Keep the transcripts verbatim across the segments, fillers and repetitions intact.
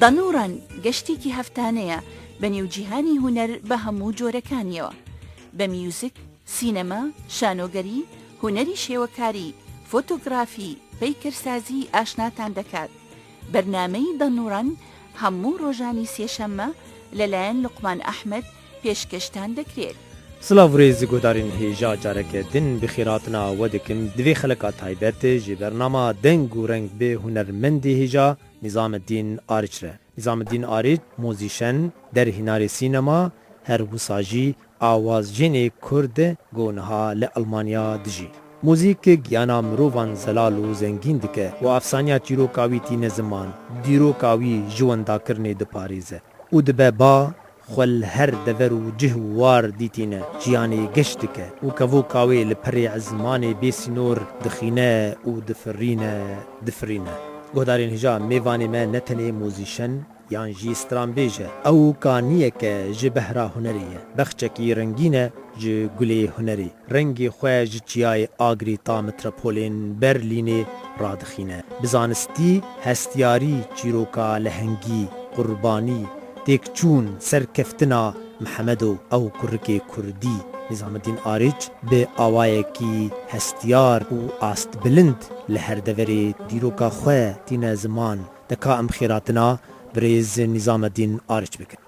دانووران گەشتێکی هەفتانەیە بە نێوجیهانی هونەر بە هەموو جۆرەکانیەوە، بە میوزیک، سینەما، شانۆگەری، هونەری شێوەکاری، فۆتۆگرافی، پەیکەرسازی ئاشناتان دەکات. بەرنامەی دانووران هەموو ڕۆژانی سێشەممە لەلایەن لوقمان ئەحمەد پێشکەشتان دەکرێت. Silav û rêz guhdarên hêja, careke din bi xêrhatina we dikim di vê xeleka taybet ji bernama Deng û Reng bi hunermendê hêja Nîzameddîn Ariç re. Nîzameddîn Ariç, muzîşen, derhînarê sînema, her wisa jî awazjênê kurd e ku niha li Elmanya dijî. Muzîk giyana mirovan zelal û zengîn dike û efsaniya çîroka wî tîne ziman, dîroka wî ji wendakirinê diparêze û dibe ba xwe li her dever û cih û war dîtîne, jiyanê geş dike û kevoka wê li perê ezmanê bêsînor dixîne û difirîne, difirîne. Guhdarên hêja, mêvanê me ne tenê muzîşen yan jî stranbêj e. Ew kaniyeke ji behra hunerê ye. Bexçekî rengîn e ji gulê hunerê. Rengê xwe ji çiyayê Agrî ta metropolên Berlînê radixîne. Bi zanistî, hestiyarî, çîroka lehengî, qurbanî, têkçûn, serkeftina Mihemedo, ew kurikê kurdî, Nîzameddîn Ariç, bi awayekî hestiyar û astbilind li her deverê dîroka xwe tîne ziman. De ka em xêratina birêz Nîzameddîn Ariç bikin.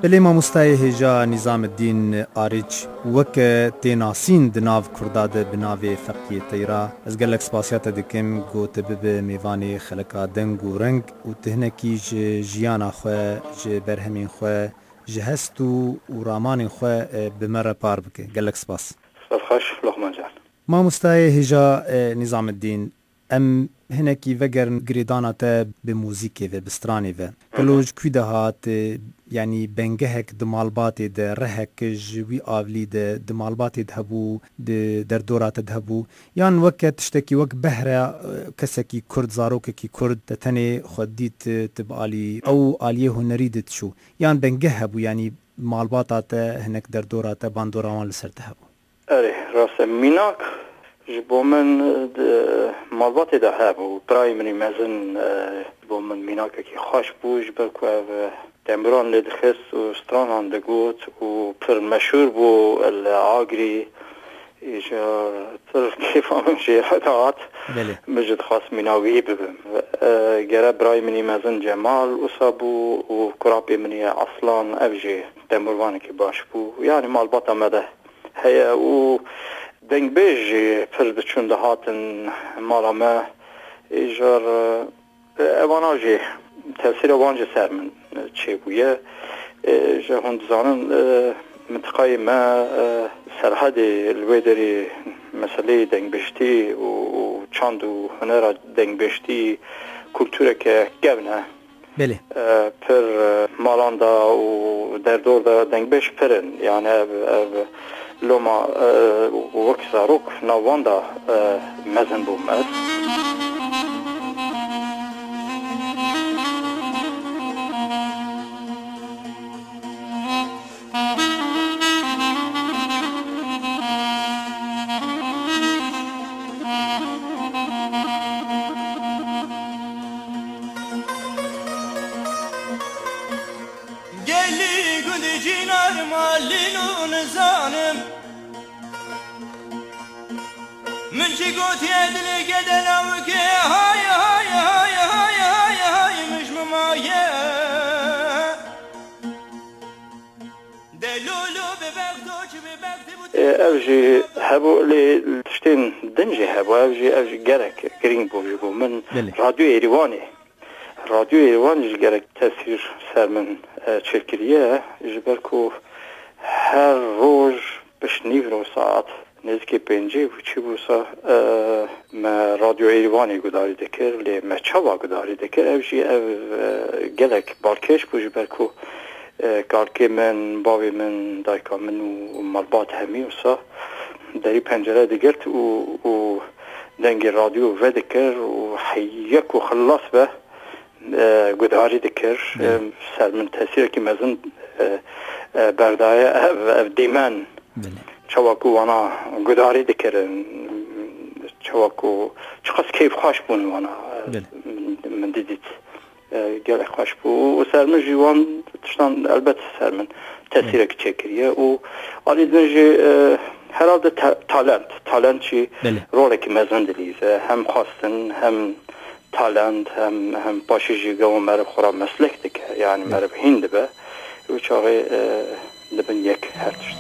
Belê, mamostayê hêja Nîzameddîn Ariç, weke tê nasîn di nav Kurda de bi navê Feqiyê Teyra. Ez gelek spasiya te dikim ku tu bibe mêvanê xeleka Deng û Reng û tu hinekî ji jiyana xwe, ji berhemên xwe, ji hest û, û ramanên xwe, e, bi me re par bike. Gelek spas. Spas xweş, Loqman can. Mamostayê hêja, e, Nîzameddîn, em hinekî vegerin girêdana te bi muzîkê ve, bi stranê ve. Hı hı. Gelo ji kwî de hat, e, yanî bengehek di malbatê de, rehek ji wî avlî de, di malbatê de hebû, di derdora te de hebû? Yan weke tiştekî wek behre, e, kesekî kurd, zarokekî kurd te tenê xwe dît, e, tu bi alî, ew aliyê hunerî de diçû? Yan bengeh hebû, yanî malbata te, hinek derdora te, bandora wan li ser te hebû? Erê, rast e. Mînak ji bo min di malbatê de hebû. Birayê min î mezin, e, ji bo min mînakekî xweş bû, ji ber ku ev, e, tembûran lê dixist û stranan digot û pir meşhûr bû li Agrî. Îcar pir kêfa min jê re dihat. Belê. Min jî dixwest mîna wî bibim. E, gere birayê min î mezin Cemal wisa bû û kurapê min yê Aslan, ev jî tembûrvanekî baş bû. Yanî malbata me de heye û dengbêj jî pir diçûn dihatin mala me. Îcar, e, evana jî tesîra wan jî ser min çêbûye. E, ji hûn dizanin, e, mintiqayê me, e, Serhedê, li wê derê meseleyê dengbêjtî û, û çand û hunera dengbêjtî kultureke kevn e. Belê. E, pir, e, malan de û derdor de dengbêj pir in. Yani ev, ev loma, e, wek zarok nav wan de, e, mezin bûm ez. Gelî gund cinar malîn û nizanim. Min çi gotiye dilê gedela wike, hay, hay, mijmi maye. Delulu bi bexto çi bi bexti bu. E, ev jî hebû, lê tiştên din jî hebû. Ev jî, ev jî gerek girîng bû ji bo min. Belê. Radyo Êrîwanê. Radyo Êrîwanê jî gerek tesîr ser min, e, çêkiriye, ji ber ku her roj pişt nîvro saet nêzîkê pêncî bû, çi bû sa, e, me Radyo Êrîvanê gudarî dikir, lê me çawa gudarî dikir, ev jî ev, e, gelek balkêş bû, ji ber ku, e, kalkê min, bavê min, dayika min û malbat hemî wisa derî pencere digirt û, û dengê radyo vedikir û heye ku xilas be, e, gudarî dikir. Belê. E, ser min tesîrekî mezin, e, e, berdaye ev, ev dîmen. Belê. Çawa ku wana gudarî dikirin, çawa ku çiqas keyfxweş bûn wana, e, Belê. min, min didît. E, gelek xweş bû û ser min jî wan tiştan elbet ser min tesîrek çêkiriye û alî din jî, e, herhalde te-, talent, talent jî Belê. rolekî mezin dilîze. Hem xwestin, hem talent, hem, hem paşê jî gava meriv xwe ra meslek dike. Yani Belê. meriv hîn dibe. Û çaxê, e, dibin yek her tişt.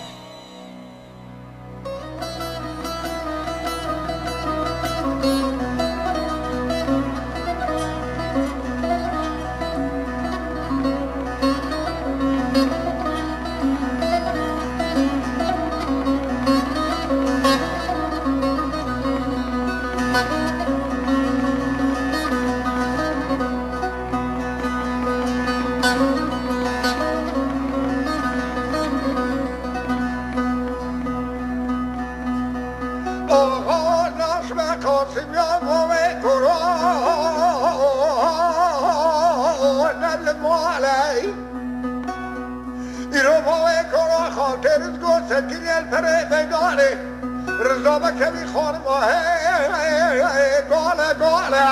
Îro bavê kara xaltê Rizgo sekiniye li perê meydanê. Riza mekevî xanima hey, hey, hey, gale, gale.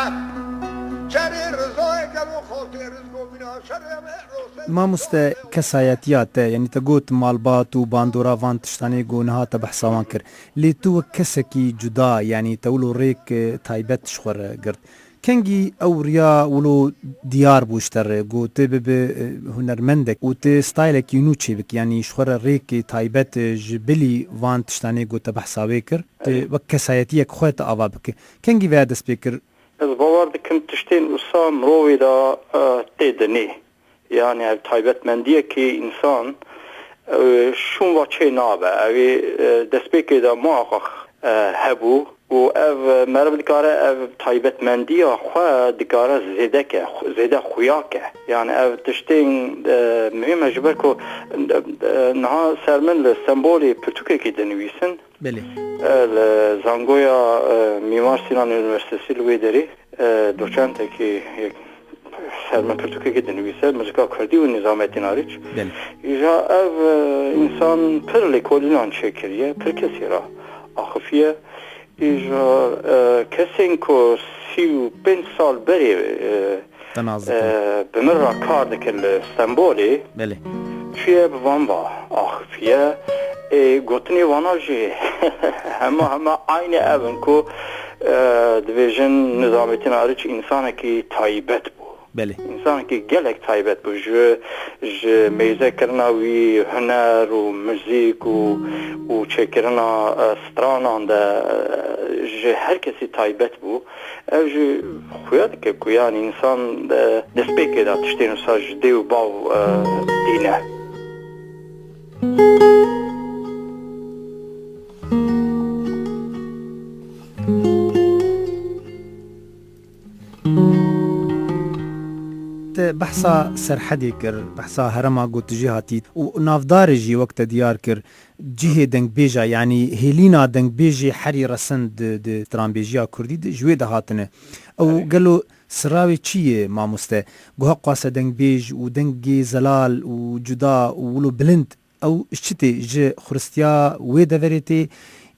Çerê Rizayê gelo xaltê Rizgo mîna şerê me rose. Mamoste, kesayetiya te, yanî te got malbat û bandora van tiştanê ku niha te behsa wan kir. Lê tu wek kesekî cuda, yanî te wilo rêk, e, taybet ji xwe re girt. Kengî ew riya wilo diyar bû ji te re, ku tu bibe, e, hunermendek û tu stylekî nû çêbikî, yanî ji xwe re rêkê taybet, e, ji bilî van tiştanê ku te behsa wê kir, tu Evet. wek kesayetiyek xwe tu ava bike. Kengî vêya dest pê kir? Ez bawer dikim tiştên wisa mirovê de, e, tê dinê. Yani ev taybetmendiyekî însan, e, şûn va çê nabe. Ew ê, e, destpêkê de muhaqqaq, e, hebû û ev, e, meriv dikare ev taybetmendiya xwe dikare zêde ke, xu-, zêde xuya ke. Yani ev tiştên, e, muhîm e ji ber ku, e, e, niha ser min li Stenbolê pirtûkekî dinivîsin. Belê. E, li zangoya, e, Mîmar Sînan Unîversîtesi li wê derê, e, doçentekî yek ser min pirtûkekê dinivîse, muzika kurdî û Nizamettin Arîç. Belê. Îja ev, e, însan pir lêkolînan çêkiriye, pir kesî re axifiye. Îja, e, kesên ku sî û pênc sal berê, e, Te nas dikim. E, bi min re kar dike li Stenbolê. Belê. Çûye bi van va axifiye. Ê, gotinê vana jî hema, hema aynî ev in ku, e, dibêjin Nizamettin Arîç însanekî taybet bû. Belê. Însanekî gelek taybet bû. Ji, ji mêzekirina wî huner û muzîk û, û çêkirina, e, stranan de, e, ji her kesî taybet bû. Ev jî xuya dike ku, yani, însan, e, destpêkê de tiştên wisa ji dê û bav, e, dîne. Te behsa Serhedê kir, behsa herema ku tu jê hatî û navdarê jî wek te diyar kir. Cihê dengbêja, yanî hêlîna dengbêjê herî resin di, di stranbêjiya kurdî de ji wê de hatine. Ew Erê. gelo sira wê çi ye, mamoste? Guha qase dengbêj û dengê zelal û cuda û wilo bilind, ew ji çi tê? Ji xuristiya wê deverê tê,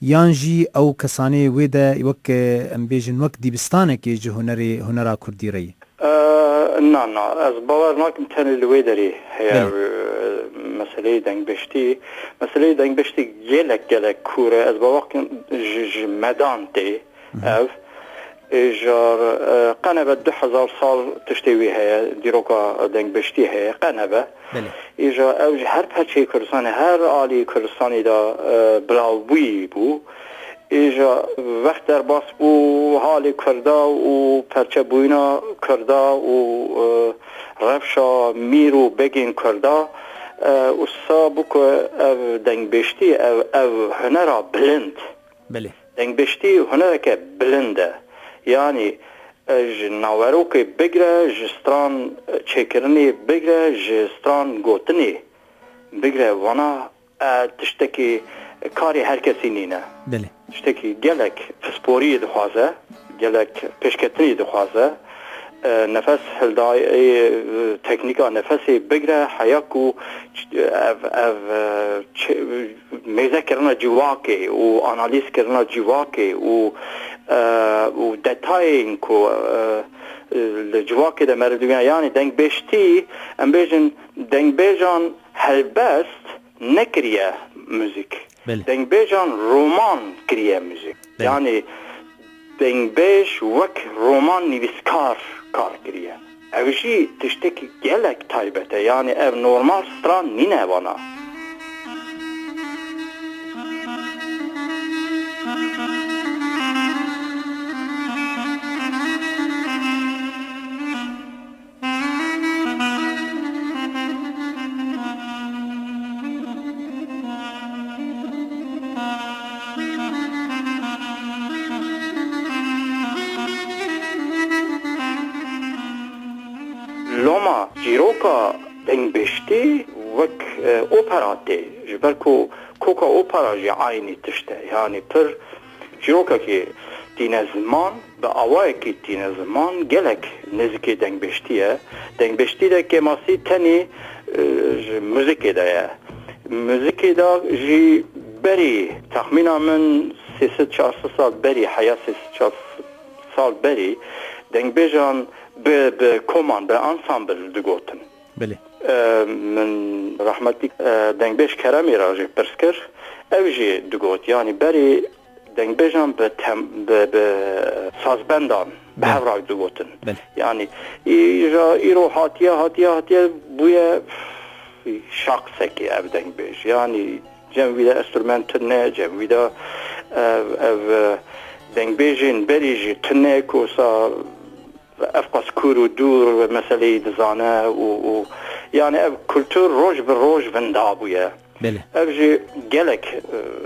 yan jî ew kesanê wê de wek, em bêjin, wek dîbistanekê ji hunerê, hunera kurdî re ye? E, na, na, ez bawer nakim tenê li wê derê heye, Belê. e, meseleyê dengbêjtî. Meseleyê dengbêjtî gelek, gelek kûr e. Ez bawer nakim ji, ji medan tê Hı hı. ev. Ê, jar, e, qenebe du hezar sal tiştê wî heye, dîroka dengbêjtî heye, qenebe. Belê. Îja ew ji her perçeyê Kurdistanê, her alî Kurdistanê de, e, bilawbûyî bû. Îja wext derbas bû halê Kurda û perçebûyîna Kurda û, e, rewşa mîr û begên Kurda, e, wisa bû ku ev dengbêjtî, ev, ev hunera bilind. Belê. Dengbêjtî hunereke bilind e. Yanî, e, ji naverokê bigre, ji stran, e, çêkirinê bigre, ji stran gotinê bigre, vana e, tiştekî karê her kesî nîne. Belê. Tiştekî gelek pisporiyê dixwaze, gelek pêşketinî dixwaze. e, nefes hildayê, e, teknîka nefesê bigre, heya ku ç-, ev, ev, e, çi-, mêze kirina civakê û analîz kirina civakê û, e, û detayên ku, e, li civakê de meriv dibîne, yanî dengbêjtî, em bêjin, dengbêjan helbest nekiriye muzîk. Belê. Dengbêjan roman kiriye muzîk. Belê. Yanî dengbêj wek roman nivîskar kar kiriye. Ev jî tiştekî gelek taybet e. Yanî ev normal stran nîne vana. Loma çîroka dengbêjtî wek, e, opera tê. Ji ber ku koka opera jî aynî tişt e. Yanî pir çîrokekî tîne ziman, bi awayekî tîne ziman, gelek nêzîkî dengbêjtî ye. Dengbêjtî de kêmasî tenê, e, ji muzîkê de ye. Muzîkê de jî berî, texmîna min sê sed çar sed sal berî, heya sê sed çar sed sal berî, dengbêjan bi, bi koman, bi ensemble digotin. Belê. E, min rehmetî, e, dengbêj Keremî re jî pirs kir. Ew jî digot, yanî berî dengbêjan bi tem-, bi, bi sazbendan bi Belê. Hev re digotin. Belê. Yanî îja îro hatiye, hatiye, hatiye bûye şaqsekê ev dengbêj. Yanî cem wî de enstrûment tune, cem wî de ev, ev, e, dengbêjên berî jî tune ku sa ev qas kûr û dûr meseleyê dizane û, û, yanî ev kultur roj bi roj winda bûye. Belê. Ev jî gelek, e,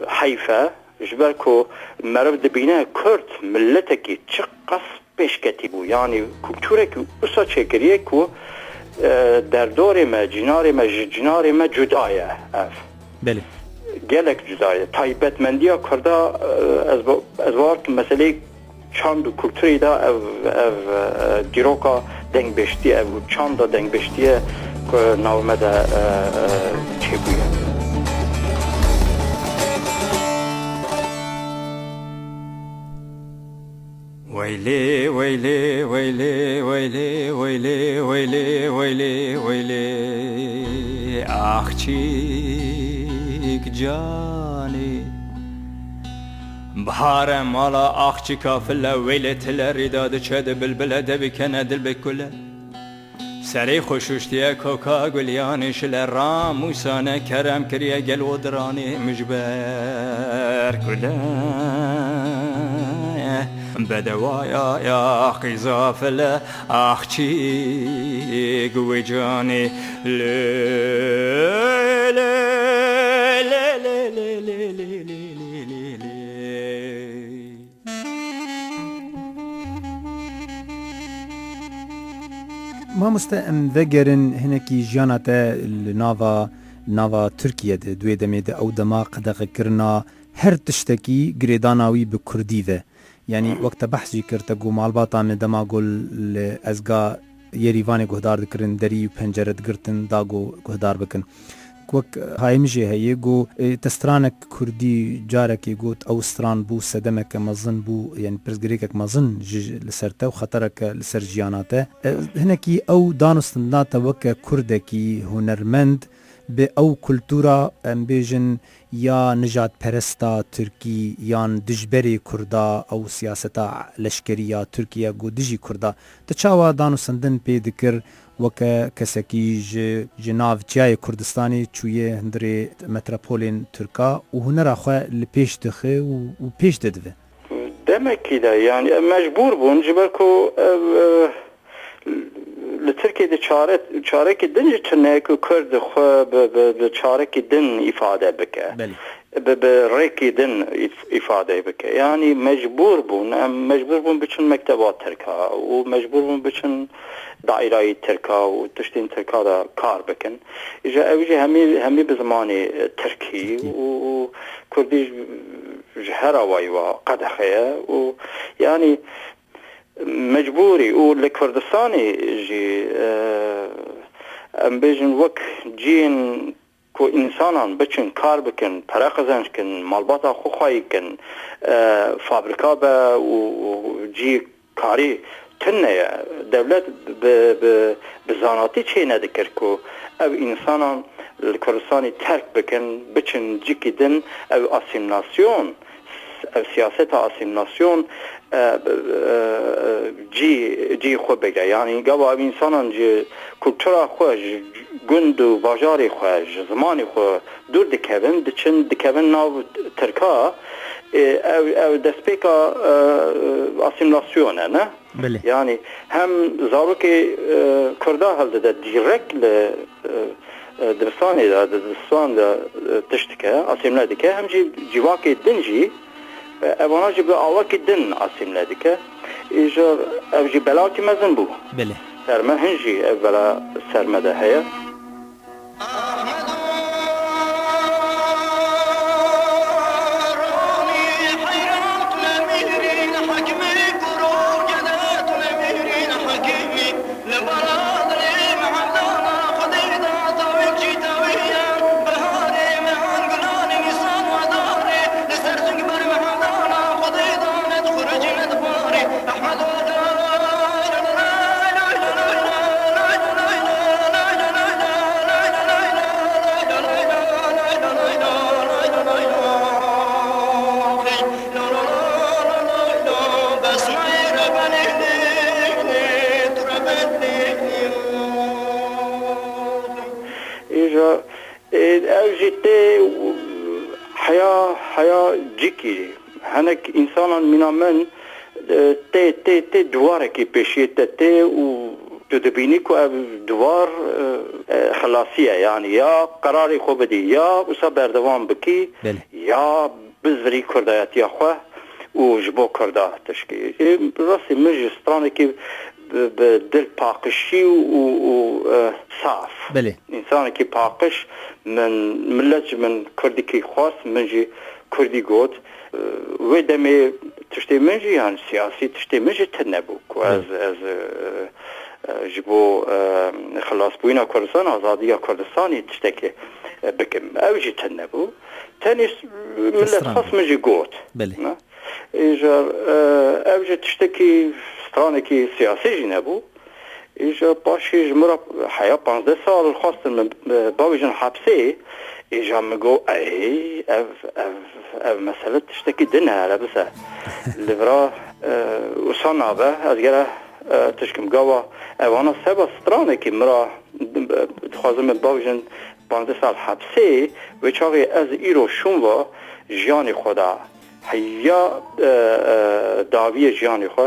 heyf e, ji ber ku meriv dibîne Kurd miletekî çi qas pêşketî bû. Yanî kulturekî wisa çêkiriye ku, e, derdorê me, cînarê me ji cînarê me cuda ye ev. Belê. Gelek cuda ye. Taybetmendiya Kurda, e, ez ba-, ez bawer kim meseleyê çand û kulturê de ev, ev, e, dîroka dengbêjtî, ev çanda dengbêjtî ye ku nav me de, e, e, çêbûye. Weylê, weylê, weylê, weylê, axçîk canê. Bihare mala axçika file, weylê tile rîda diçe di bilbile de bikene dil bi kule. Serê xwe şuştiye koka guliyanê şile, ramûsane kerem kiriye gel û diranê mijber kule. Bedewaya ya qîza file, axçîk wê canê. Lê, lê, lê. Mamoste, em vegerin hinekî jiyana te li nava, nava Tirkiye de, di wê demê de ew dema qedexekirina her tiştekî girêdana wî bi kurdî ve. Yanî wek te behs jî kir, te got malbata me dema got li ezga Yerîvanê guhdar dikirin, derî û pencere digirtin, da got guhdar bikin. Wek hayê min jê heye, got, e, te stranek kurdî carekê got, ew stran bû sedemeke mezin bû, yanî pirsgirêkek mezin ji, li ser te û xetereke li ser jiyana te. E, hinekî ew danûstendina te weke kurdekî hunermend bi ew kultura, em bêjin, ya nijadperesta tirkî yan dijberê kurda, ew siyaseta leşkerî ya Tirkiye ku dijî kurda, te çawa danûstendin pê dikir? Weke kesekî ji, ji nav çiyayê Kurdistanê çûye hundirê metropolên Tirka û hunera xwe li pêş dixe û, û pêş de dive. Demekî de, yanî, em mecbûr bûn, ji ber ku ev, e, li Tirkiyê de çare, çarekî din jî tune ku Kurd xwe bi, bi, bi çarekî din îfade bike. Belê. Bi, bi rêkî din îf-, îfade bike. Yanî mecbûr bûn, em mecbûr bûn biçin mekteba Tirka û mecbûr bûn biçin daîrayê Tirka û tiştên Tirka de kar bikin. Îja ew jî hemî, hemî bi zimanê, e, Tirkî Tirkî. Û, û Kurdî ji, ji her awayî wa qedexe ye û yanî mecbûrî û li Kurdistanê jî, e, em bêjin wek ciyên ku însanan biçin kar bikin, pere qezenc kin, malbata xwe xweyî kin, e, fabrika be û, û cî karî tune ye. Dewlet bi, bi, bi zanatî çê nedikir ku ev însanan li Kurdistanê terk bikin, biçin cikî din, ev asîmlasyon, ev siyaseta asîmlasyon, e, e, cî, cî xwe bigre. Yanî gava ev însanan ji kultura xwe, ji gund û bajarê xwe, ji zimanê xwe dûr dikevin, diçin, dikevin nav Tirka, e, ew, ev destpêka, e, asîmlasyon e, ne? Belê. Yanî hem zarokê, e, Kurda hildide, dîrek li, e, e, dibistanê de, di dibistan de, e, tişt dike, asîmle dike, hem jî civakê din jî, e, evana jî bi awakî din asîmle dike. Îja ev jî belawekî mezin bû. Belê. Ser me hin jî ev bela ser me de heye. Îja, e, ev jî tê heya, heya cikî. Hinek însanan mîna min, e, tê, tê, tê duwarekî pêşiyê te tê û tu dibînî ku ev duwar, e, e, xilasî ye. Yanî ya qerarê xwe bidî, ya wisa berdewam bikî, Belê. ya bizvirî kurdayetiya xwe û ji bo Kurda tişkî. Ê, rastî min ji stranekî bi, bi dil paqişî û, û, e, saf. Belê. Însanekî paqij, min, millet ji min kurdikî xwest, min jî kurdî got. E, wê demê tiştê min jî, yan siyasî tiştê min jî tune bû ku Belê. ez, ez, e, e, ji bo, e, xilasbûyîna Kurdistan, azadiya Kurdistanê tiştekê, e, bikim. Ew jî tune bû. Tenê s-, millet Stran. xwest min jî got. Belê. Ne? Îja, e, ev jî tiştekî stranekî siyasî jî nebû. Îja paşî ji min re heya panzdeh sal xwestin min, e, bavêjin hepsê. Îja min got, ey, ev, ev, ev mesele tiştekî din e, hele bise. Li vira, e, wisa nabe, ez gere, e, tişkim gava. Evana seba stranekî min re, e, dixwazin min bavêjin panzdeh sal hepsê, wê çaxê ez îro şûn va jiyanê xwe da. Heya, e, e, dawiyê jiyanê xwe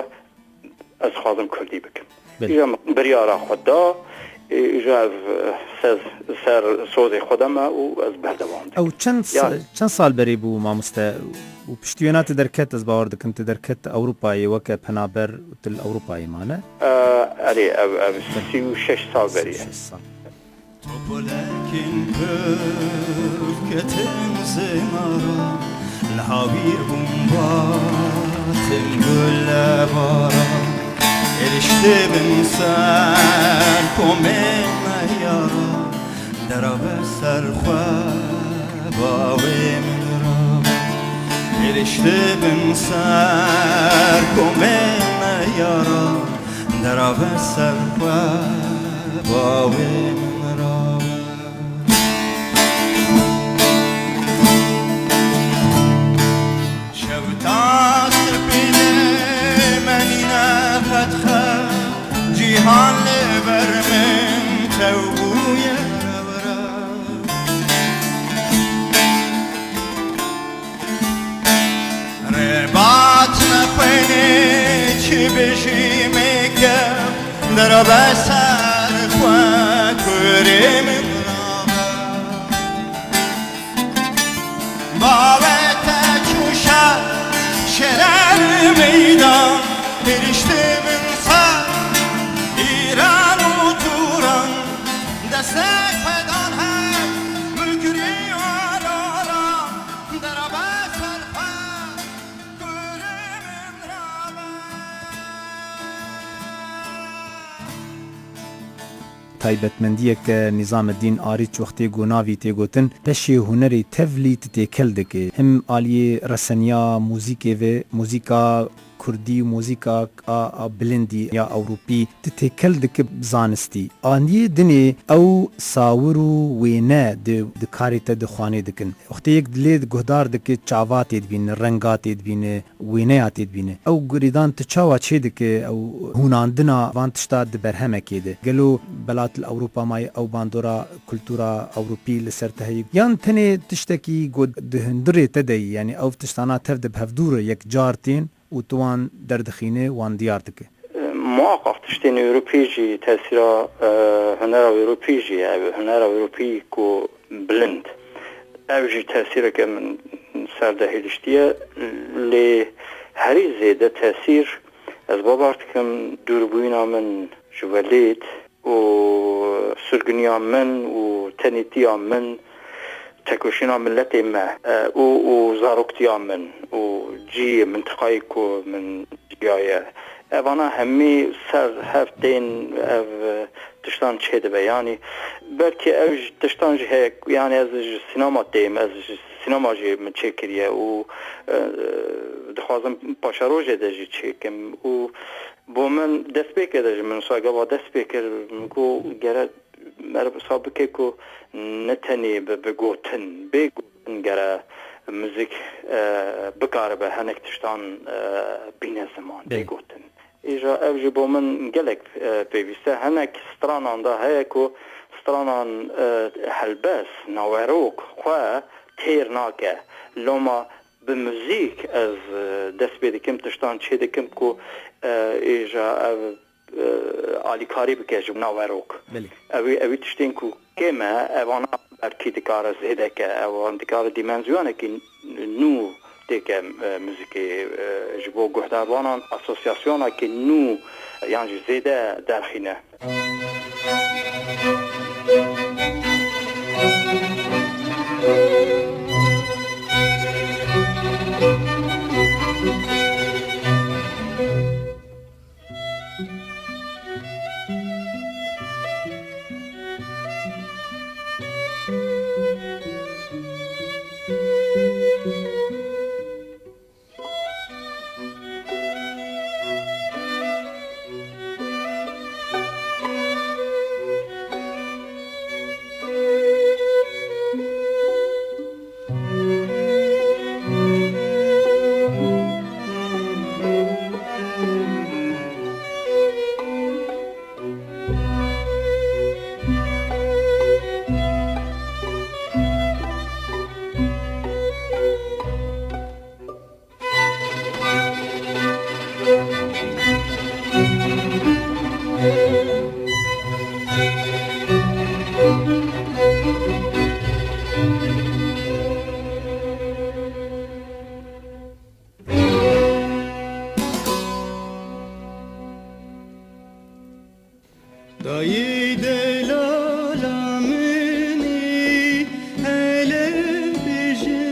ez dixwazim kurdî bikim. Belê. Îja min biryara xwe da, e, îja ev, e, ser, ser sozê xwe de me û ez berdewam dikim. Ew çend s-, Ya- çend sal berê bû, mamoste? Û piştî wêna tu derket, ez bawer dikim, tu derket Ewropayê weke penaber û tu li Ewropayê mane? E, erê, ev, ev Belê. sî û şeş sal berê ye. Sî û şeş sal. Topolekên pir ketin zêmara, li hawîr bomba tim gule bara. Êriştê bin ser komê me yara, derabe ser xwe bawê min rabe. Êriştê bin ser komê me yara, derabe ser xwe bawê min rabe. Şewta spî li me nîne qet xew, cîhan li ber min tew bûye rew rew. Rêbat me xwênê çi bijî mêke, derabe ser xwe kurê min rabe. Bawê te çûşa şerer meydan, êriştê min ser Îran û Turan, destê xwe dan her milkirî alala, derabe ser xwe kurê min rabe. Taybetmendiyeke Nîzameddîn Arîç wextê ku navî tê gotin, peşê hunerê tevlî tu têkel dike. Him aliyê reseniya muzîkê ve, muzîka kurdî û muzîka a, a bilindî ya ewropî, tu têkel dike zanistî. Aliyê dinê ew sawir û wêne di, di karê te di xwanê dikin. Wextê yek dilê guhdar dike, çava tê dibîne, renga tê dibîne, wêneya tê dibîne. Ew girêdan tu çawa çê dike, ew hûnandina van tişta di berhemekê de? Gelo belat li Ewropa mayê ew bandora kultura Ewropî li ser te heyî? Yan tenê tiştekî ku di hundirê te de yî, yanî ew tiştana tev de bi hevdû re yekcar tên û tu wan derdixîne, wan diyar dike? Muhaqqaq tiştên Ewropî jî tesîra, e, hunera Ewropî jî ye. Ev hunera Ewropî ku bilind. Ev jî tesîreke min ser de hêliştiye. Lê herî zêde tesîr ez bawer dikim dûrbûyîna min ji welêt û sirginiya min û tenêtiya min, tekoşîna miletê me, e, û, û zaroktiya min û cihê mintiqayê ku min jiyaye. Evana hemî ser hev tên ev, e, tiştan çêdibe. Yanî belkî ev ji tiştan jî heye, yanî ez ji sînema têm, ez ji sînema jî min çêkiriye û, e, dixwazim paşerojê de jî çêkim û bo min destpêkê de jî min wisa gava dest pê kir, min got gere meriv wisa bike ku ne tenê bi, bi gotin, bê gotin gere muzîk, e, bikaribe hinek tiştan, e, bîne ziman, bê Belê. gotin. Îja ev jî bo min gelek, e, pêwîst e. Hinek stranan de heye ku stranan, e, helbest, nawerok xwe têr nake. Loma bi muzîk ez, e, dest pê dikim, tiştan çê dikim ku, e, îja ev, e, alîkarî bike ji nawerok. Belê. Ewî, ewî tiştên ku kêm e, evana belkî dikare zêde ke, evan dikare dîmenziyonekî nû têke, e, muzîkê, e, ji bo guhdarvanan asosyasyonekî nû yan jî zêde derxîne. Dayê delala min ê, hele bêje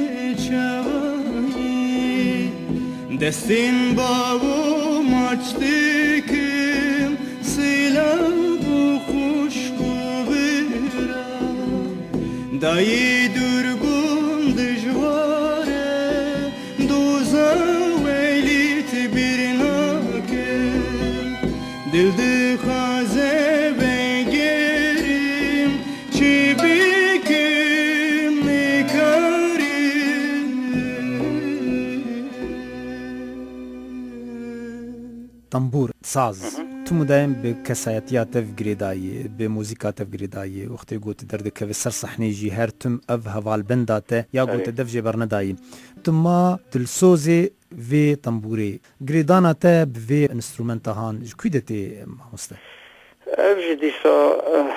çawa yî. Destên bavo maç dikim, silav û xwişk û bira. Dayê dûr bûn dijwar e, Doza welît bîr nakim, dil dixwaze vegerim, çi bikim nikarim. Tembûr, saz, Hı hı. tu mudayem bi kesayetiya te girêdayî, bi muzîka te girêdayî, wextê ku tu derdikeve ser sehnê jî her tim ev hevalbenda te, ya ku Erê. te dev jê bernedayî. Tu ma dilsozê vê tembûrê. Girêdana te bi vê enstrumenta han ji kû de tê, mamoste? Ev jî dîsa, eh,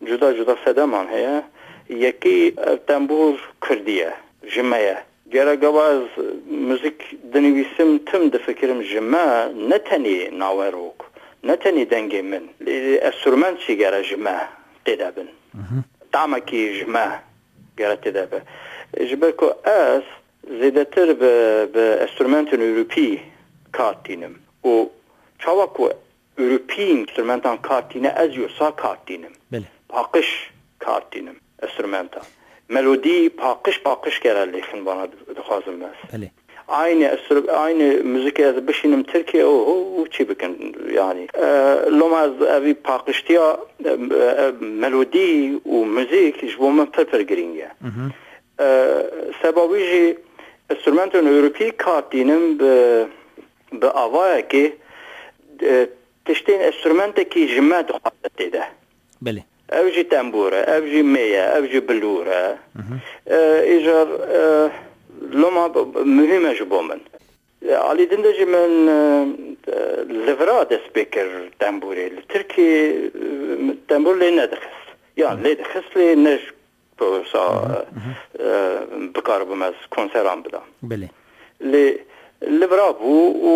cuda cuda sedeman heye. Yekî, eh, tembûr kurdî ye, ji me ye. Gere gava ez muzîk dinivîsim, tim difikirim ji me, ne tenê nawerok, ne tenê dengê min. Lê enstrument jî gere ji me tê de bin. Mhm. Tamekî ji me gere tê de be. Ji ber ku ez zêdetir bi, bi enstrumentên Ewropî kar tînim û çawa ku Ewropî înstrumentan kar tîne, ez jî wisa kar tînim. Belê. Paqij kar tînim, enstrumentan. Melodî paqij, paqij kere lêxin vana dixwazim ez. Belê. Aynı enstrü-, aynı müzik ez bişînim Tirkiye û, û, û çi bikin yani. E, loma ez evî paqiştiya, e, e, melodî û müzik ji bo min pir pir girîng e. Hı hı. E, seba wî jî enstrumenton Ewropî kar tînim bi, bi avayekê, e, tiştên enstrumentekî ji me dixwaze têde. Belê. Ev jî tembûr e, ev jî mê ye, ev jî bilûr e. Hı hı. E, îcar, e, loma b-, b-, muhîm e ji bo min. E, alî din de jî min, e, e, li vira dest pê kir tembûrê. Li Tirkî, e, tembûr lê nedixist. Yan Hı. lê dixist lê ne ji wisa, Hı hı, hı hı. e, bikaribûm ez konseran bidam. Belê. Lê li vira bû û,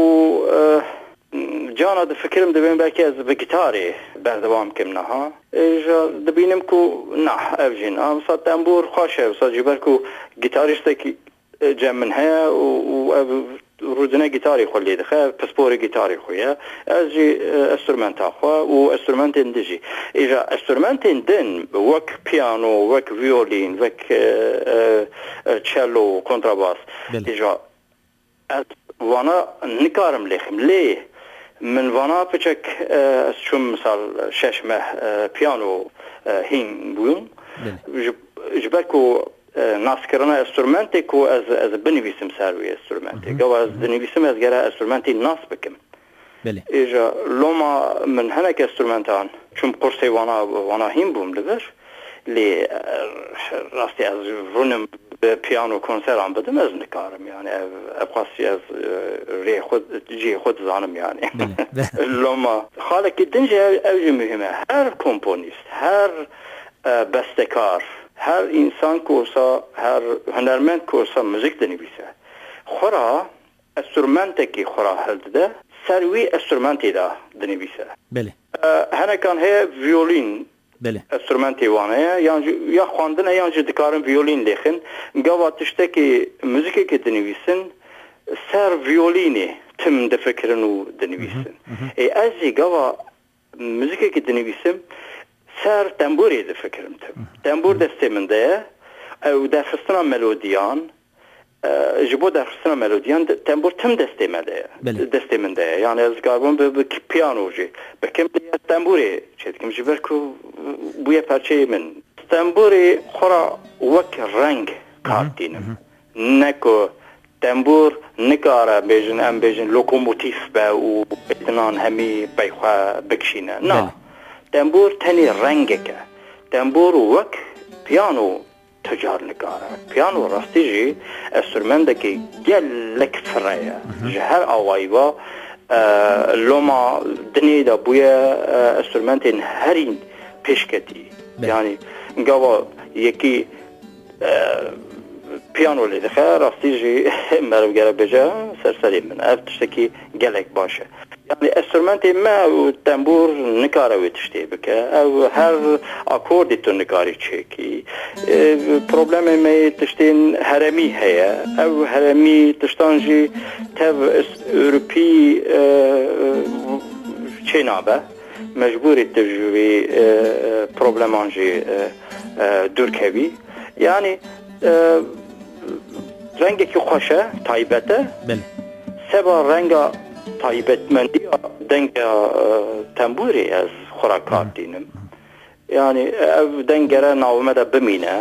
e, cana difikirim, divêm belkî ez bi gitarê berdewam kim niha. E, ja dibînim ku nah, ev jî na. Wisa tembûr xweş e, wisa ji ber ku gitarîstekî, e, cem min heye û, û ev rûdine gitarê xwe lê dixe, ev pisporê gitarê xwe ye. Ez jî, e, enstrumenta xwe û enstrumentên din jî. Îja enstrumentên din wek piyano, wek viyolîn, wek, e, e, e, cello, kontrabas. Belê. Îja ez vana nikarim lêxim. Lê min vana piçek, e, ez çûm misal şeş meh, e, piyano, e, hîn bûm. Belê. Ji, ji ber ku, e, naskirina enstrumentê ku ez, ez binivîsim ser wî enstrumentê. Hı hı. Gava ez Hı hı. dinivîsim, ez gere enstrumentê nas bikim. Belê. Îja loma min hinek enstrumentan, çûm kursê wana, wana hîn bûm li vir. Lê, e, rastî ez rûnim bi piyano konseran bidim, ez nikarim yani. Ev, ev qasî ez, e, rê xwe, cihê xwe dizanim yani. Belê, belê. Loma xalekî din jî ev, ev jî muhîm e. Her komponîst, her, e, bestekar, her însan ku wisa, her hunermend ku wisa muzik dinivîse, xwe ra enstrumentekî xwe ra hildide, ser wî enstrumentê de dinivîse. Belê. E, henekan heye viyolîn Belê. enstrumentê wan heye, yan jî ya xwendin e, yan jî dikarin viyolîn lêxin. Gava tiştekî, muzîkekê dinivîsin, ser viyolînê tim difikirin û dinivîsin. Hı hı, hı hı. Ê, ez jî gava muzîkekê dinivîsim, ser tembûrê difikirim tim. Hı hı. Tembûr destê min de ye, ew derxistina melodiyan, e, ji bo derxistina melodiyan de, tembûr tim destê me de ye. Belê. Destê min de ye. Yani ez dikaribim bi, bi piyano jî bikim, lê ez tembûrê çêdikim, ji ber ku bûye parçeyê min. Tembûrê xwe ra wek reng Hı hı, kar tînim. Hı hı. Ne ku tembûr nikare bêjin, em bêjin lokomotîf be û bêtinan hemî pey xwe bikişîne. Na, Belê. tembûr tenê rengek e. Tembûr wek piyano tu car nikare. Piyano rastî jî enstrumendekî gelek fireh ye. Hı hı. Ji her awayî ve, e, loma dinê de bûye, e, enstrumentên herî pêşketî. Belê. Yani gava yekî, e, piyano lê dixe, rastî jî meriv gere bêje, ser serê min. Ev tiştekî gelek baş e. Yani enstrumentê me û tembûr nikare wê tiştê bike. Ew her akordî tu nikarî çêkî. E, problemê me yê tiştên heremî heye. Ew heremî tiştan jî tev is-, Ewropî, e, çênabe. Mecbûrî tu ji vî, e, e, probleman jî, e, e, dûr kevî. Yani, e, rengekî xweş e, taybet e. Belê. Seba renga taybetmendiya denga, e, tembûrê ez xwe ra kar Hı. tînim. Yani ev deng gere nav me de bimîne.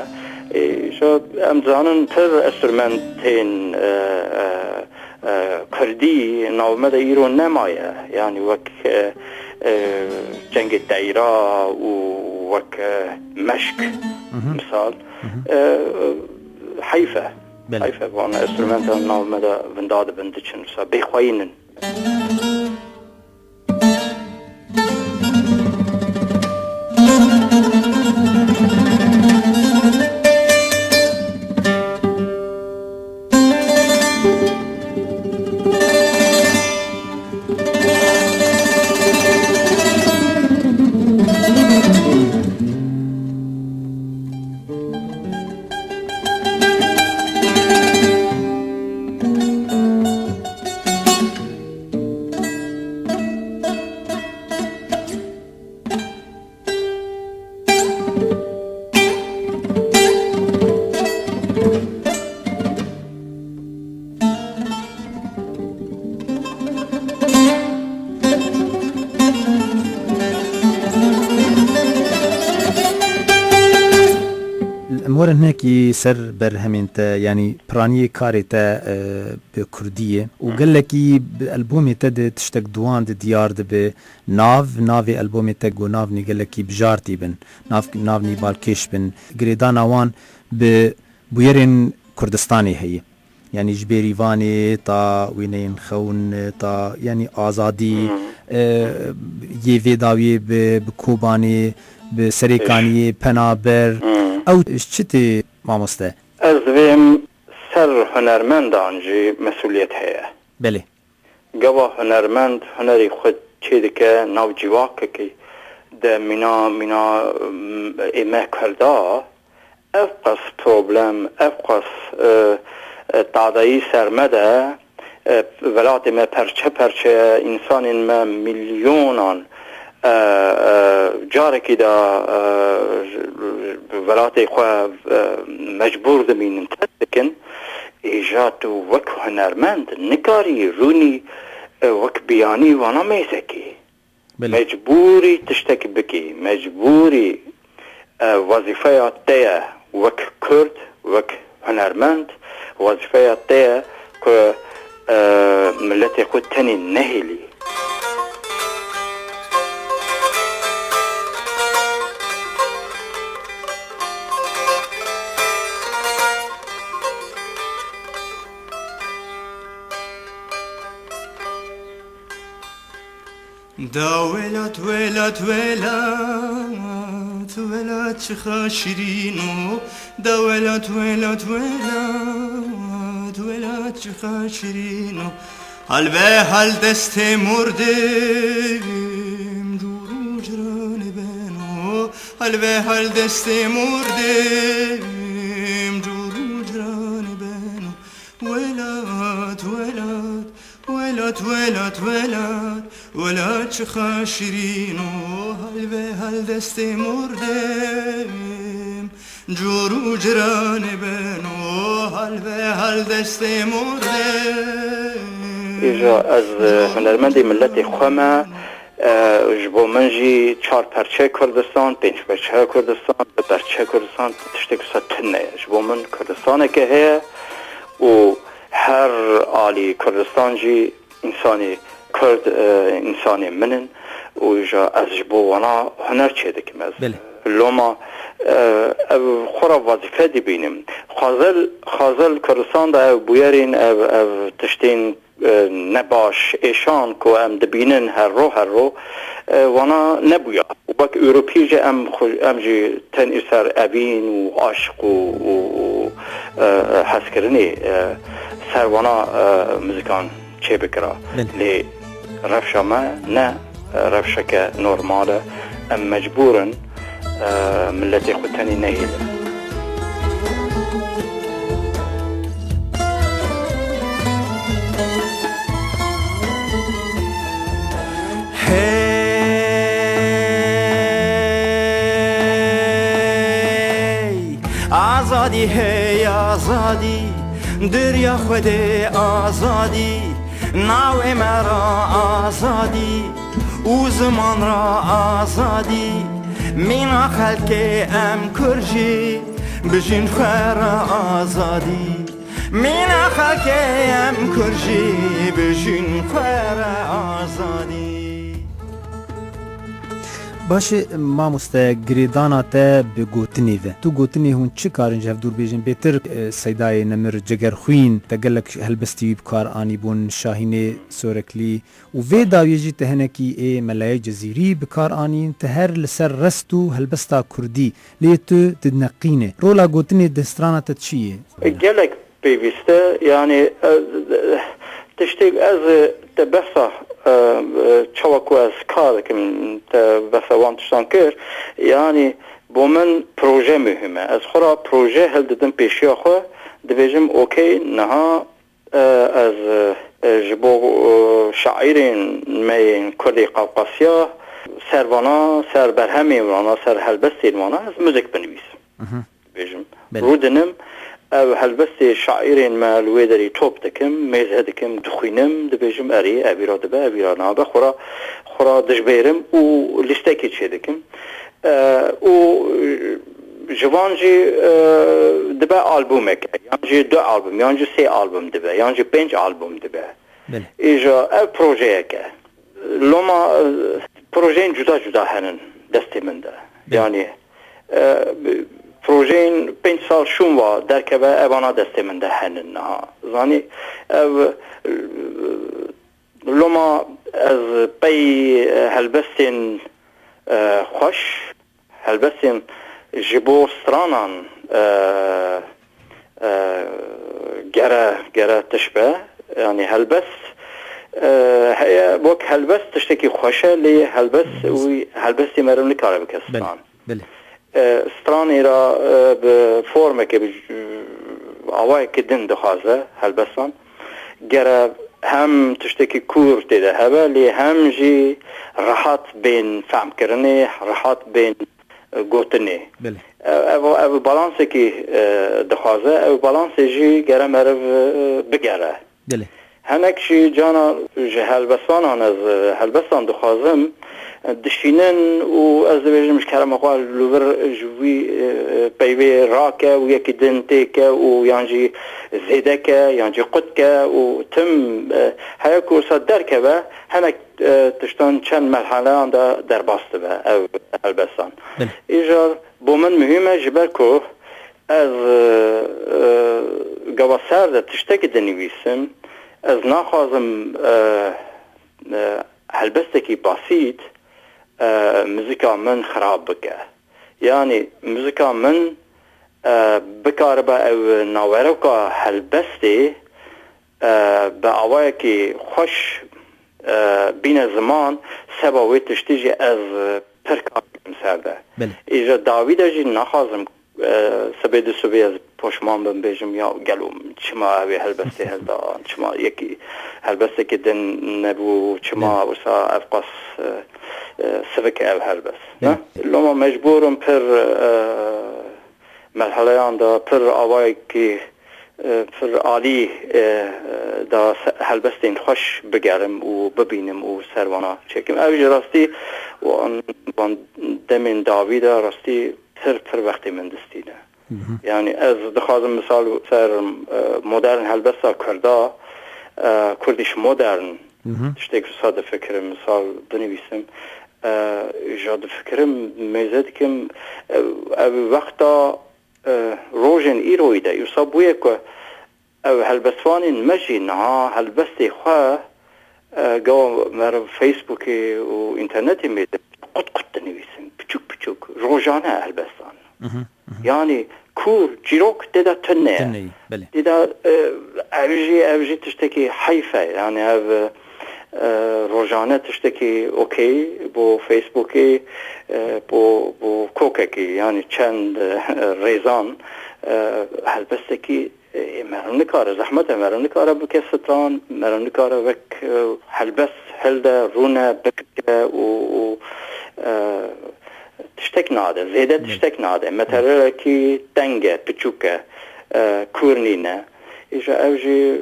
E, şo em zanin pir enstrumentên, e, e, e, kurdî nav me de îro nemaye. Yani wek, e, e, cengê teyra û wek, e, meşk Hı hı. misal. Hı hı. E, heyf e. Belê. Heyf e, van enstrumentan nav me de vinda dibin diçin. Wisa bêxweyîn in. Hinekî ser berhemên te, yanî piraniyê karê te, e, bi kurdî ye û gelekî bi albomê te de tiştek di wan de diyar dibe. Nav, navê albomê te ku navnî gelekî bijartî bin, nav, navnî balkêş bin. Girêdana wan bi bûyerên Kurdistanê heye. Yanî ji Bêrîvanê ta wêneyên xewn, ta yanî azadî, Hmm. e, yê vê dawiyê bi, bi Kobanê, bi Serêkaniyê, Penaber. Hmm. Ew ji çi tê mamoste? Ez divêm ser hunermendan jî mesûliyet heye. Belê. Gava hunermend hunerî xwe çêdike nav civakekî de mîna, mîna, m, ê me Kurda, ev qas problem, ev qas, e, e, tadayî ser me de, e, welatê me perçe perçe ye, însanên me milyonan, e, e, carekî de, e, welatê xwe, e, mecbûr dimînin, terk dikin. Îja tu wek hunermend nikarî rûnî, e, wek biyanî vana mêzekî. Belê. Mecbûrî tiştekî bikî. Mecbûrî, e, wezîfeya te ye wek Kurd, wek hunermend, wezîfeya te ye ku, e, miletê xwe tenê nehêlî. Da welat, welat, welat, welat çiqa şirîn o. Da welat, welat, welat, welat çiqa şirîn o. Hal ve hal destê mordem, cûr û ciranê beno. Hal ve hal destê mordem, cûr û ciranê beno. Welat, welat, welat, welat, welat, welat çiqa şirîn o. Hal ve hal destê mordem, cûr û ciranê beno. Hal ve hal destê mordem. Îja ez, e, hunermendê miletê xwe me, e, ji bo min jî çar perçe Kurdistan, pênc perçe Kurdistan, du perçe Kurdistan, tiştek wisa tune ye. Ji bo min Kurdistaneke heye û her alî Kurdistan jî însanê Kurd, e, însanê min in û îja ez ji bo wana huner çêdikim ez. Belê. Loma, e, ev xwe ra wezîfe dibînim. Xwezil, xwezil Kurdistan de ev bûyerên, ev, ev tiştên, e, nebaş, êşan ku em dibînin her ro her ro, e, wana nebûya. Û wek Ewropî jî em xwe, em jî tenê ser evîn û aşiq û, û, û, e, hezkirinê, e, ser wana, e, muzîkan çêbikira. Belê. Lê rewşa me ne, e, rewşeke normal e. Em mecbûr in, e, miletê xwe tenê nehêlin. Hey, azadî, hey, azadî, derya Xwedê azadî, navê me ra azadî û ziman ra azadî. Mîna xelkê em Kurd jî, bijîn xwe ra azadî. Mîna xelkê em Kurd jî, bijîn xwe re azadî. Baş e, mamoste, girêdana te bi gotinê ve. Tu gotinê hûn çi karin ji hev dûr bêjin? Bêtir, e, Seydayê Nemir Cegerxwîn, te gelek helbestî wî bi kar anîbûn, Şahînê Soreklî û vê dawiyê jî te hinekî ê Melayê Cezîrî bi kar anîn, te her li ser rest û helbesta kurdî. Lê tu dineqîne. Rola gotinê di strana te çi ye? Gelek pêwîst e, yanî, e, tiştê ez, e, te behsa, e, e, çawa ku ez kar dikim, te behsa wan tiştan kir, yanî bo min proje muhîm e. Ez xwe ra proje hildidim pêşiya xwe, dibêjim, okey, niha, e, ez, e, ji bo, e, şaîrên me yên Kurdê Qafqasiya ser vana, ser berhemên wana, ser helbestên wana ez muzîk binivîsim. Mhm. Dibêjim. Belê. Rûdinim, ev helbestê şaîrên me li wê derê top dikim, mêze dikim, dixwînim, dibêjim, erê, evîra dibe, evîra nabe, xwe ra, xwe ra dijbêrim û lîstekê çêdikim. E, û, e, Ji van jî, e, dibe albûmeke, yan jî du albûm, yan jî sê albûm dibe, yan jî pênc albûm dibe. Belê. Îja ev projeyek e. Loma, e, projeyên cuda cuda henin destê min de. Belê. Yanî, e, projeyên pênc sal şûn va derkeve, evana destê min de henin niha. Zanî, ev, e, loma ez pey, e, helbestên, e, xweş, helbestên ji bo stranan, e, e, gere, gere tişt be. Yanî helbest, e, heye, wek helbest tiştekî xweş e, lê helbest wî helbestî meriv nikare bike stran. Belê. E, stranê re, e, bi formeke, bi, e, awayeke din dixwaze helbestan. Gere hem tiştekî kûr tê de hebe, lê hem jî rehat bên fehmkirinê, rehat bên, e, gotinê. Belê. Ev, ev, ev balansekî, e, dixwaze, ev balansê jî gere meriv, e, bigere. Belê. Hinek jî cana ji helbestvanan ez, e, helbestan dixwazim, e, dişînin û ez dibêjim ji kerema xwe li vir ji wî, e, peyvê rake û yekî din têke û yan jî zêdeke yan jî qutke û tim, e, heye ku wisa derkeve hinek, e, tiştan çend merheleyan de derbas dibe ev helbestan. Belê. Îjar bo min muhîm e ji ber ku ez, e, e, gava ser de tiştekî dinivîsim, ez naxwazim, e, e, helbestekî basît, e, muzîka min xirab bike. Yanî muzîka min, e, bikaribe ew naweroka helbestê, e, bi awayekî xweş, e, bîne ziman, seba wê tiştî jî ez, e, pir kar dikim ser de. Belê. Îja dawî de jî naxwazim, e, sibê du sibê ez poşman bim bêjim, ya gelo çima ew ê helbestê hilda, çima yekî helbestekî din nebû, çima Belê. wisa ev qas, e, e, sivik e ev helbest. Ne? Belê. Loma mecbûr im pir, e, merheleyan de pir awayekî, e, pir alî, e, e, da se-, helbestên xweş bigerim û bibînim û ser wana çêkim. Ev ji rastî wan, wan demên dawî de rastî pir, pir wextê min distîne. Hı hı. Yanî ez dixwazim misal ser, e, modern helbesta Kurda, e, Kurdish modern, Hı hı. tiştek wisa difikirim, misal binivîsim. E, ja difikirim, mêze dikim, e, ev wexta, e, rojên îroyî de, wisa bûye ku ev helbestvanên me jî niha helbestê xwe, e, gava meriv Facebookê û înternetê mêze qut qut dinivîsin. Piçûk piçûk, rojane helbestan. Hı hı, hı hı. Yanî kûr, çîrok tê de tune ye. Tune ye, belê. Tê de, e, ev jî, ev jî tiştekî heyf e. Yanî ev, e, rojane tiştekî okey bo Facebookê, e, bo, bo kokekî, yanî çend, e, rêzan, e, helbestekî, e, meriv nikare, zehmet e, meriv nikare bike stran, meriv nikare wek, e, helbest hilde, rûne, bikike û, û, e, tiştek nade, zêde Belê. tiştek nade. Metererekî teng e, piçûk e, e, kûr nîne. Îja ev jî, e,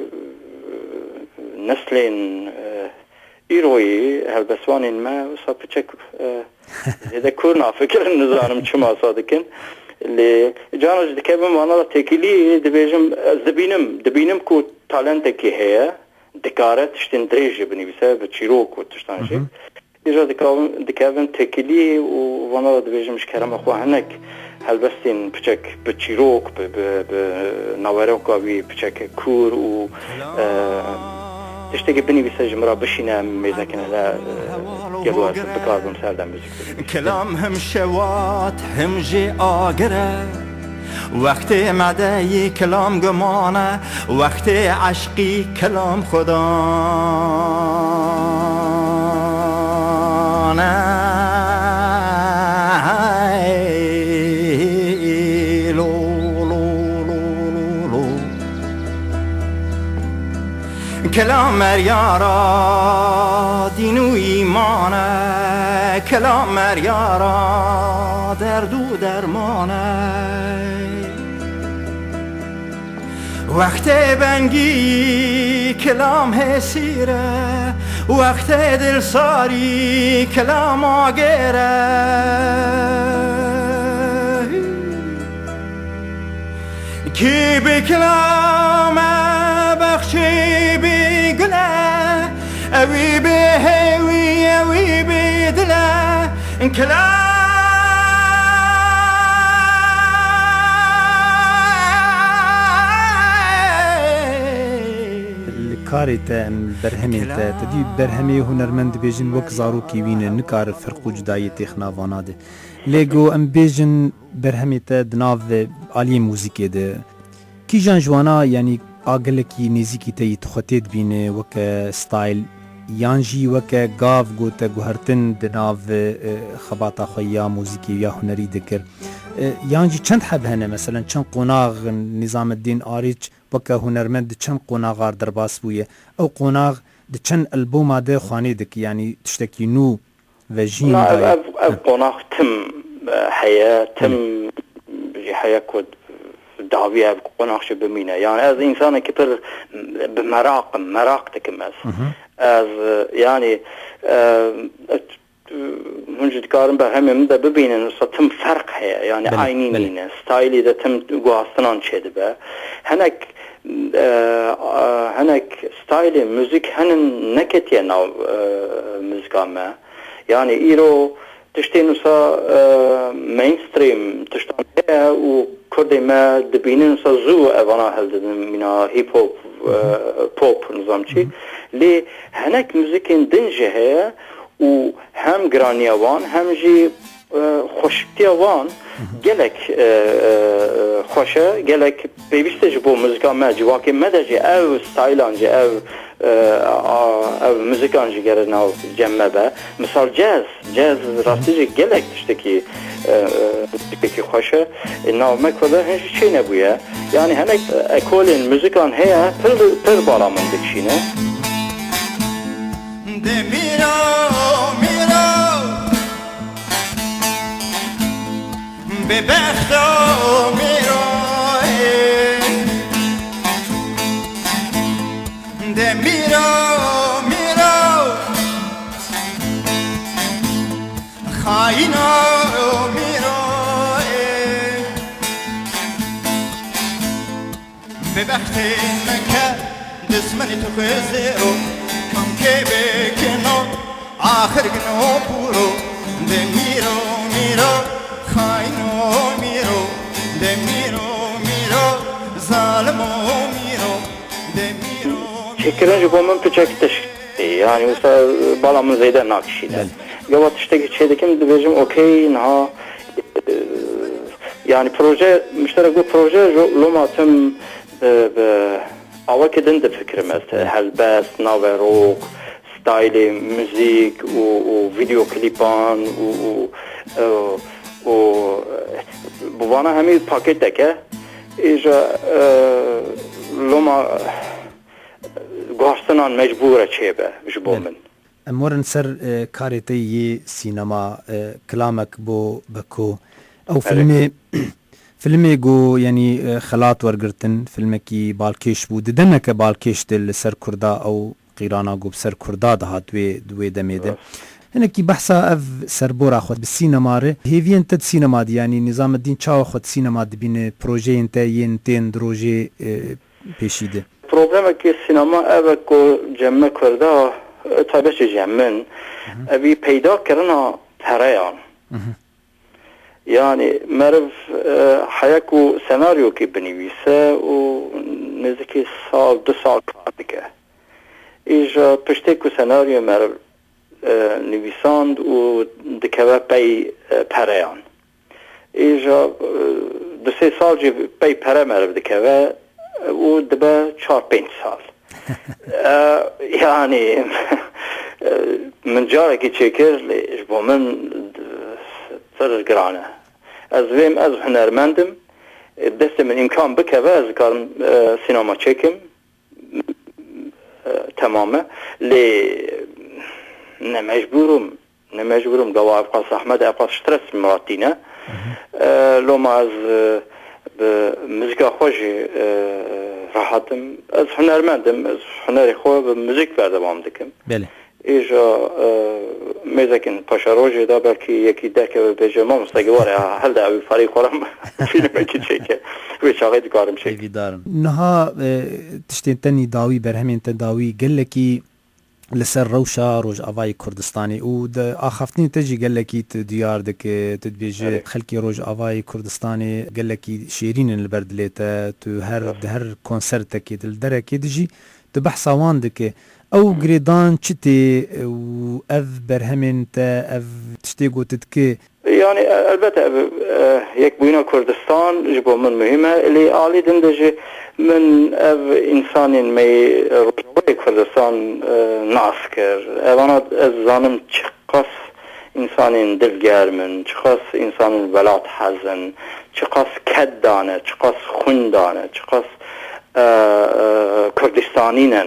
neslên, e, îroyî helbestvanên me wisa piçek, e, zêde kûr nafikirin, nizanim çima sa dikin. Lê cana jî dikevim vana de têkilî dibêjim, ez dibînim, dibînim ku talentekî heye, dikare tiştên dirêj jî binivîse, bi çîrok û tiştan jî. Hı hı. Îja dikavim, dikevim têkilî û vana de dibêjim ji kerema xwe hinek helbestên piçek bi çîrok, bi, bi, bi naweroka wî piçek kûr û, e, tiştekî binivîse ji min re bişîne, em mêze kin hele, e, gelo ez bikarbim ser de muzîk bibînim. Kilam him şewat, him jî agir e. Wextê medeyî kilam guman e, wextê eşqî kilam xudan e. Lo, lo, lo, lo, lo. Kilam meryara dîn û îman e, kilam meryara derd û derman e. Wextê bengî kilam hêsîr e, wextê dilsarî kilam agêr e. Kî bi kilame bexşî bi gule, ewî bi hêwî, ewî bi dile, kila. Li karê te, em berhemên te, te dî berhemê hunermend dibêjin wek zarokê wî ne, nikare ferq û cudayiyê têxina vana de. Lê go em bêjin berhemê te di nav aliyê muzîkê de. Kîjan ji wana, yanî a gelekî nêzîkî te yî tu xwe tê dibîne weke style, yan jî weke gav go te guhertin di nav, e, xebata xwe ya muzîkê ya hunerî dikir? E, yan jî çend heb hene, meselen çend qonax Nizameddîn Arîç weke hunermend di çend qonaxar derbas bûye? Ew qonax di çend alboma de xwanê dike, yanî tiştekî nû vejîn Na, ev, dayê. Ev, ev Heh. Qonax tim, e, heye, tim Belê. Jî heye ku dawî ev qonax jî bimîne. Yani ez însanekî pir bi meraq im, meraq dikim ez. Hı hı. Ez, e, yani, e, e, hûn jî dikarin berhemê min de bibînin, wisa tim ferq heye. Yani Belê, aynî belê. Nîne. Stylî de tim guhastinan çêdibe. Hinek, e, e, hinek stylê muzîk hinin neketiye nav, e, muzîka me. Yani îro tiştên wisa, e, mainstream tiştan heye û kurdê me dibînin wisa zû evana hildidin, mîna hip hop, e, pop, nizam çi. Lê hinek muzîkên din jî heye û hem giraniya wan hem jî, e, xweşiktiya wan gelek, e, e, xweş e, gelek pêwîst e ji bo muzîka me, civakê me de jî ev stylan jî, ev, e, a, ev muzîkan jî gere nav cem me be. Misal jazz, jazz rastî jî gelek tiştekî, e, e, tiştekî xweş e. E, nav me Kurda hin jî çê nebûye. Yani hinek ekolên muzîkan heye, pir, pir bala min dikişîne. De mîro, mîro, bêbexto mîro, ê. De mîro, mîro, xayîno mîro, ê. Bêbextê me ke, dizmenê tu xwê zêro, kam kê bêkino, axir gino bûro, de mîro, mîro, xayno mîro, de mîro, mîro, zalimo mîro, de mîro, mîro. Çêkirin ji bo min piçek tişt e, yani wisa bala min zêde nakişîne. Belê. Gava tiştekî çê dikim, dibêjim, okey, niha, e, yani proje, muşterek got proje, jo-, loma tim bi, bi awakê din difikirim ez. Belê. Helbest, naverok, stylê muzîk û, û video klîpan û, û, e, û, e, bi vana hemî pakêtek e. Îja, e, loma guhastinan mecbûr e çêbe ji bo Belê. Min. Em werin ser, e, karê te yê sînema, e, kilamek bo Beko. Ew Belê. Filmê, filmê ku, yanî, e, xelat wergirtin, filmekî balkêş bû. Di demeke balkêş de li ser Kurda ew qîrana ku bi ser Kurda dihat wê, di wê demê de. Rast. Hinekî behsa ev serbora xwe bi sînema re. Hêviyên te di sînema de, yanî Nizameddîn çawa xwe di sînema dibîne, projeyên te yên tên di rojê, e, pêşî de? Problemekî sînema ev e ku cem me Kurda, e, taybet jî cem min, Hı hı. evî peyda kirina pereyan. Hı hı. Yani meriv, e, heya ku senaryokê binivîse û nêzîkî sal, du sal kar dike. Îja piştê ku senaryoyê meriv, e, nivîsand û dikeve pey, e, pereyan. Îja, e, du sê sal jî pey pere meriv dikeve û dibe çar pênc sal. E, yani, e, min carekî çêkir, lê ji bo min, e, pir giran e. Ez vêm, ez hunermend im. E, destê min îmkan bikeve, ez dikarim, e, sînema çêkim. E, temam e. Lê ne mecbûr im, ne mecbûr im. Gava ev qas zehmet e, ev qas stres min re tîne. E, loma ez, e, bi muzîka xwe jî, e, rehet im. Ez hunermend im, ez hunerê xwe bi muzîk berdewam dikim. Belê. Îja, e, mêzekin paşerojê de belkî yekî derkeve bêje, "Mamoste, gi were, ha, hilde ew pareyê xwe re fîlmekî çêke." Wê çaxê dikarim çêke. Hêvîdarim. Niha, e, tiştên te nî dawî, berhemên te dawî gelekî li ser rewşa Rojavayê Kurdistanê û di axaftinên te jî gelekî tu diyar dike, tu dibêjî Erê. Xelkê Rojavayê Kurdistanê gelekî şêrîn in li ber dilê te, tu her, Rast. di her konsertekê, di li derekê de jî tu behsa wan dike. Ew girêdan çi tê û ev berhemên te, ev tiştê ku tu dikî? Yani, e, elbette, ev, e, yekbûyîna Kurdistan ji bo min muhîm e. Lê alî din de jî min ev însanên me yê Rojavayê Kurdistan, e, nas kir. Evana ez zanim çiqas însanên dilgerm in, çiqas însanên welat hez in, çiqas ked dane, çiqas xwîn dane, çiqas, e, e, Kurdistanî ne.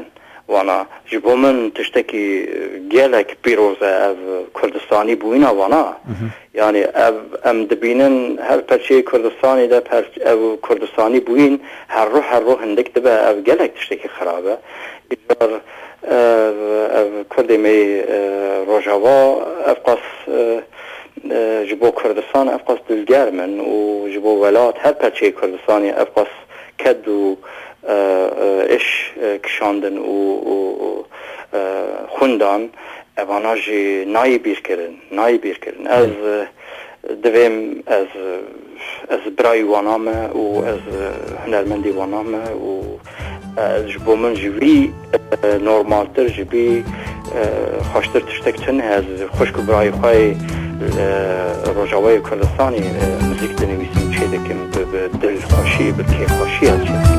Wana, ji bo min tiştekî gelek pîroz e ev Kurdistanî bûyîna wana. Mhm. Yani ev em dibînin her perçeyê Kurdistanê de per-, ev Kurdistanî bûyîn her roj her roj hindik dibe, ev gelek tiştekî xirab e. Îcar ev, ev Kurdê me yê, e, Rojava ev qas, e, e, ji bo Kurdistan ev qas dilgerm in û ji bo welat her perçeyê Kurdistanê ev qas ked û, e, e, iş, e, kişandin û, û, û, e, xwîn dan, evana jî nayê bîrkirin, nayê bîrkirin. Ez, e, divêm ez, ez birayî wana me û ez, e, hunermendî wana me û, e, ji bo min ji wî, e, normaltir, ji wî, e, xweştir tiştek tune. Ez xwişk û birayê xwe yê, e, Rojavayê Kurdistanê, e, muzîk dinivîsim, çê dikim, bi, bi dilxweşî, bi kêfxweşî ez çê dikim.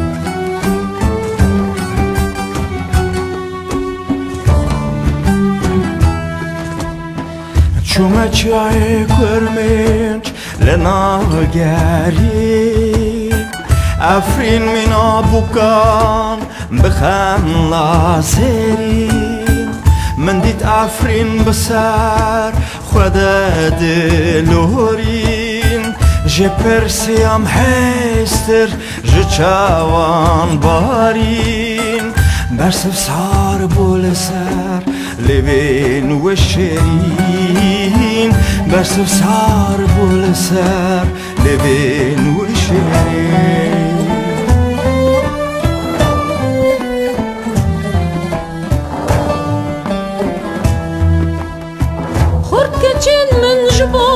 Çûme çiyayê Kurmênc li nav gerî, Efrîn mîna bûkan bi xemla zêrîn. Min dît Efrîn bi ser xwe de dilorîn, jê pirsiyam hêstir ji çawan barîn. Bersiv sar bû li ser lêvên we şêrîn, bersiv sar bû li ser lêvên we şêrîn. Xurt keçên min ji bo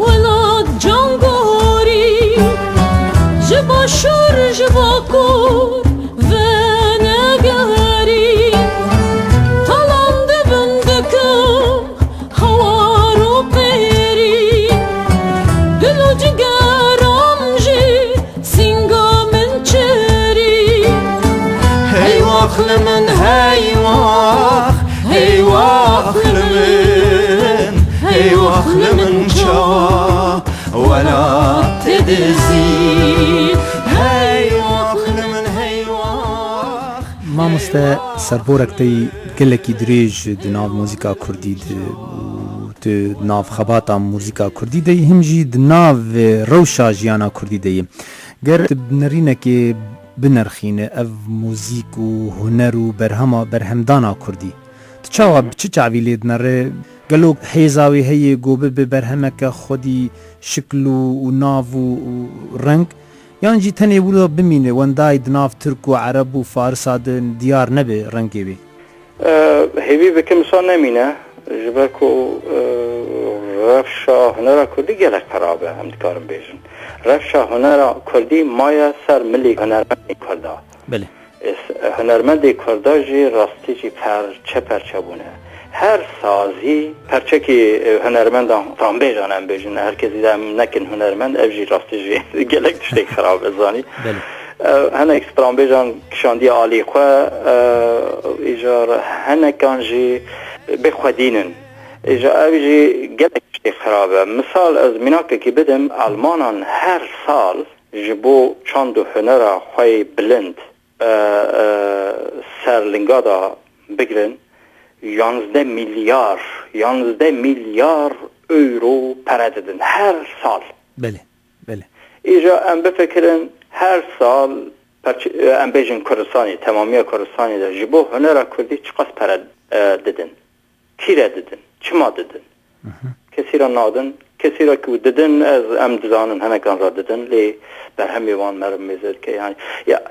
welat can gorî, ji başûr ji bakur venegerî, talan di bin dikim hawar û qêrî, dil û cigeram jî sînga min çirî. Hey wax li min, hey wax, hey wax li min, hey wax li min çawa welatê dizî. Hey wax li min, hey wax. Mamoste, serborek te yî gelekî dirêj di nav muzîka kurdî de û tu di nav xebata muzîka kurdî de yî, him jî di nav rewşa jiyana kurdî de yî. Ger tu bi nerînekê binerxîne ev muzîk û huner û berhema, berhemdana kurdî, tu çawa, bi çi çavî lê dinere? Gelo hêza wê heye ku bibe berhemeke xwedî şikl û, û nav û, û reng? Yan jî tenê wilo bimîne, wendayî di nav tirk û ereb û farisa de diyar nebe rengê wê? E, hêvî bikim wisa nemîne, ji ber ku, e, rewşa hunera kurdî gelek xerab e, em dikarin bêjin. Rewşa hunera kurdî maye ser milê hunermendê kurda. Belê. E, s-, hunermendê kurda jî rastî jî perçe perçe bûne. Her sazî perçekî, e, hunermendan stranbêjan em bêjin, her kesî de em nekin hunermend, ev jî rastî jî gelek tiştek xerab e, zanî. Belê. E, hinek stranbêjan kişandiye alî xwe, e, îcar hinekan jî bêxwedîn in. Îcar ev jî gelek tiştek xerab e. Misal ez mînakekî bidim, Almanan her sal ji bo çand û hunera xwe yê bilind, e, e, ser linga de bigirin, yanzdeh milyar, yanzdeh milyar euro pere didin her sal. Belê, belê. Îja em bifikirin, her sal perç-, e, em bêjin Kurdistanê, temamiya Kurdistanê de ji bo hunera kurdî çiqas pere, e, didin? Kî re didin? Çima didin? Kesî re nadin. Kesî re ku didin, ez, em dizanin hinekan re didin, lê berhemê wan meriv mêze dike. Yani, ya,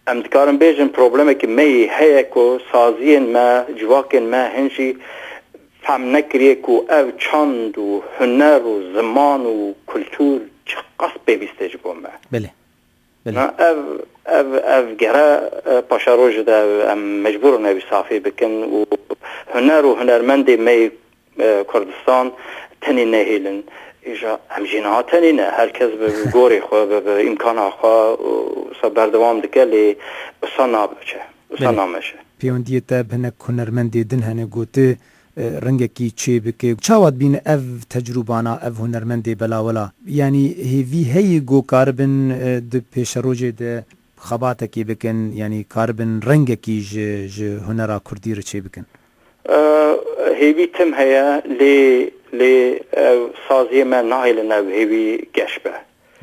em dikarin bêjin problemekî me yî heye ku saziyên me, civakên me hin jî fehm nekiriye ku ev çand û huner û ziman û kultur çiqas pêwîst e ji bo me. Belê. Belê. Na, ev, ev, ev gere, e, paşerojê de em mecbûr in ew safî bikin û huner û hunermendê me yê, e, Kurdistan tenê nehêlin. Îja em jî niha tenê ne. Her kes bi, bi gorê xwe, bi, bi îmkana xwe, û wisa berdewam dike, lê wisa nabiçe. Wisa Belê. nameşe. Pêwendiyê te bi hinek hunermendê din hene gotî, e, rengekî çêbike. Çawa dibîne ev tecrûbana, ev hunermendê belawela? Yanî hêvî heye ku karibin, e, di pêşerojê de xebatekê bikin, yanî karibin rengekî ji, ji hunera kurdî re çêbikin? E, hêvî tim heye, lê, lê ew saziyê me nahêlin ev hêvî geş be.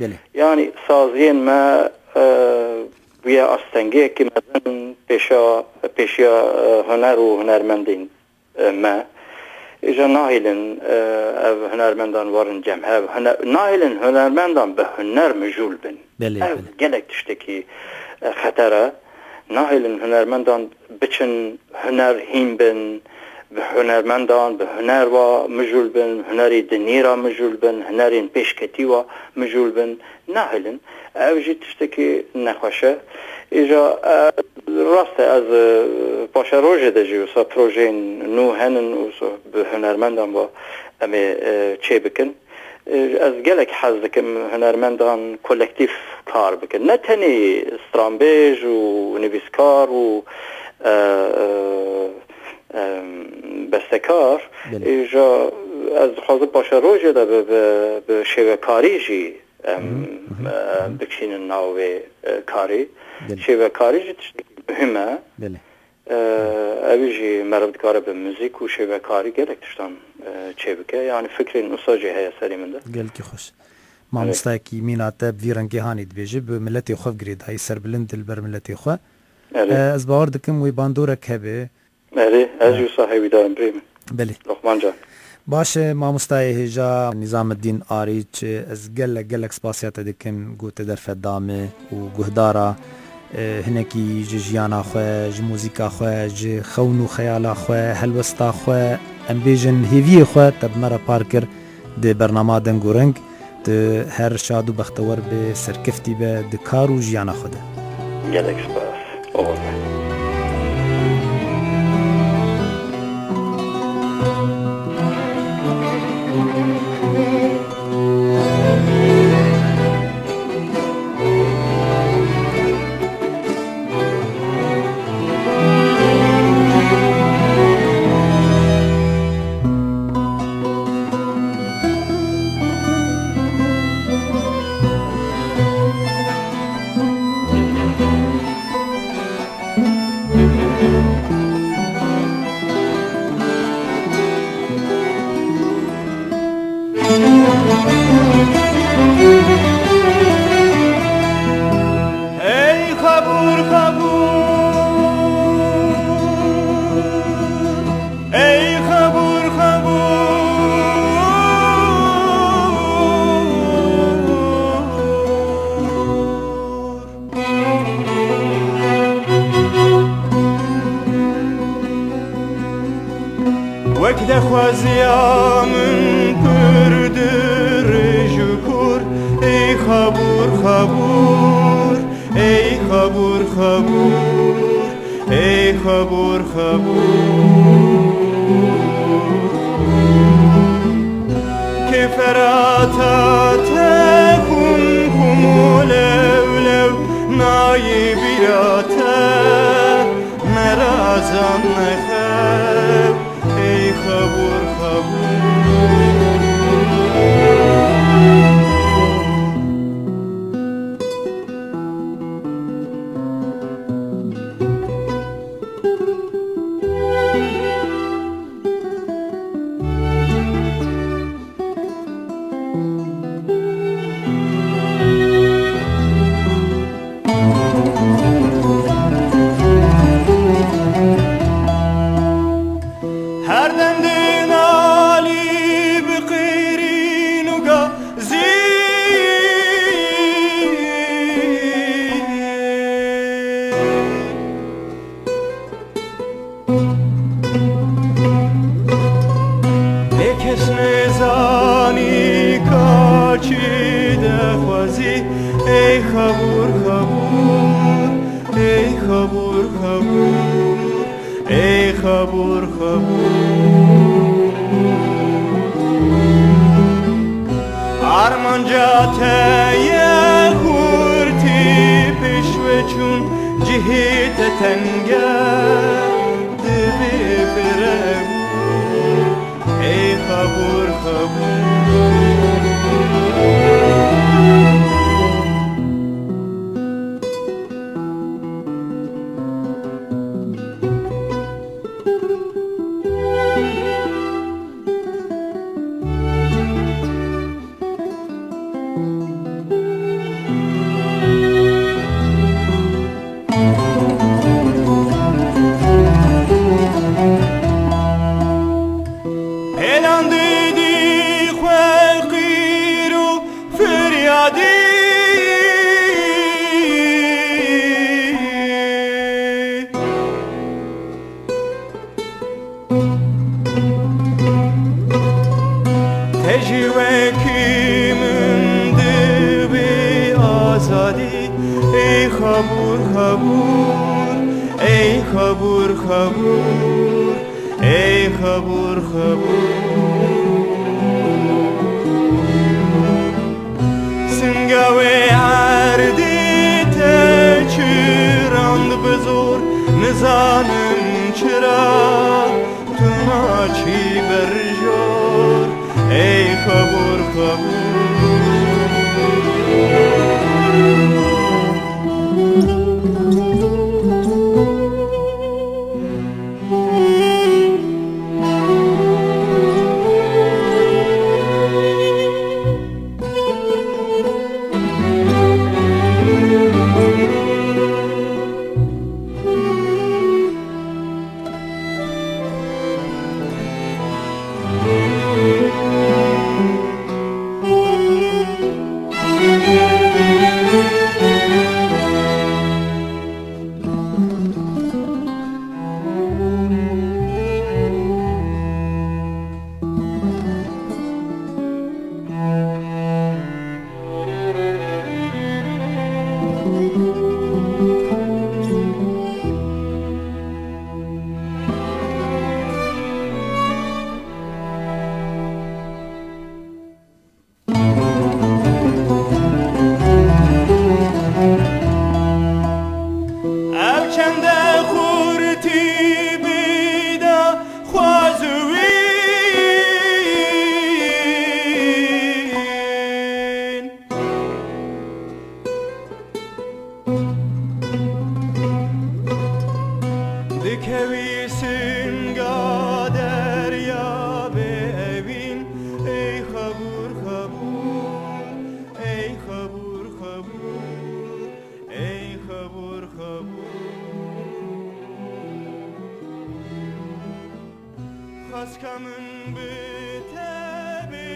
Belê. Yanî saziyên me, e, bûye astengiyekî mezin pêşa, pêşiya, e, huner û hunermendên, e, me. Îja nahêlin, e, ev hunermendan werin cem hev. Hune-, nahêlin hunermendan bi huner mijûl bin. Belê, Ev belê. gelek tiştekî, e, xeter e. Nahêlin hunermendan biçin huner hîn bin, bi hunermendan, bi huner wa mijûl bin, hunerê dinî ra mijûl bin, hunerên pêşketî wa mijûl bin. Nahêlin. Ev jî tiştekî nexweş e. Îja, e, rast e, ez, e, paşerojê de jî wisa projeyên nû henin û wisa bi hunermendan ve em ê, e, çê bikin. E, ez gelek hez dikim hunermendan kolektîf kar bikin. Ne tenê stranbêj û nivîskar û, e, e, e, bestekar. Belê. Îja ez dixwazim paşerojê de bi, bi, bi şêwekarî jî em, Hı hı, hı hı. e, bikişînin nav vê, e, karî. Belê. Şêvekarî jî tiştekî muhim e. Belê. E, ew jî meriv dikare bi muzîk û şêvekarî gelek tiştan, e, çêbike. Yani fikrên wisa jî heye serê min de. Gelkî xweş. Mamostayekî mîna te bi vî rengê hanî dibêje, bi miletê xwe girêdayî, serbilind li ber miletê xwe. Erê. E, ez bawer dikim wê bandorek hebe. Erê, ez jî wisa hêvîdar im, birê min. Belê. Loqman can. Baş e, mamostayê hêja Nîzameddîn Arîç, ez gelek, gelek spasiya te dikim, ku te derfet da me û guhdara, e, hinekî ji jiyana xwe, ji muzîka xwe, ji xewn û xeyala xwe, helwesta xwe, em bêjin hêviyê xwe te bi me re par kir di bernama Deng û Reng. Tu her şad û bextewer be, serkeftî be di kar û jiyana xwe de. Gelek spas. Oxir be. Ey xebûr, xebûr, ey xebûr, xebûr. Wek dexwaziya min pir di rij û kur, ey xabûr, xabûr, ey xabûr, xabûr, ey xabûr, xabûr. Kêfera te xum xum û lew lew nayê bîra te, merazan nexew, ey xebûr, xebûr. Xebûr, xebûr. Armanca te ye hurtî pêş we çûn, cihê te teng e, divê birewûr. Ey xebûr, xebûr. Hêlan didî xwe qîr û firyadî. Te jî wekî min divê azadî. Ey xebûr, xebûr, ey xebûr, xebûr, ey xebûr, xebûr. Singa wê erdê te çirand bi zor, nizanim çira tu naçî berjor. Ey xebûr, xebûr. Ev çende xurtî bide xwazwîn. Dikevî singa derya bê evîn. Ey xebûr, xebûr, ey xebûr, xebûr, ey xebûr, xebûr. Xaska min bi te bê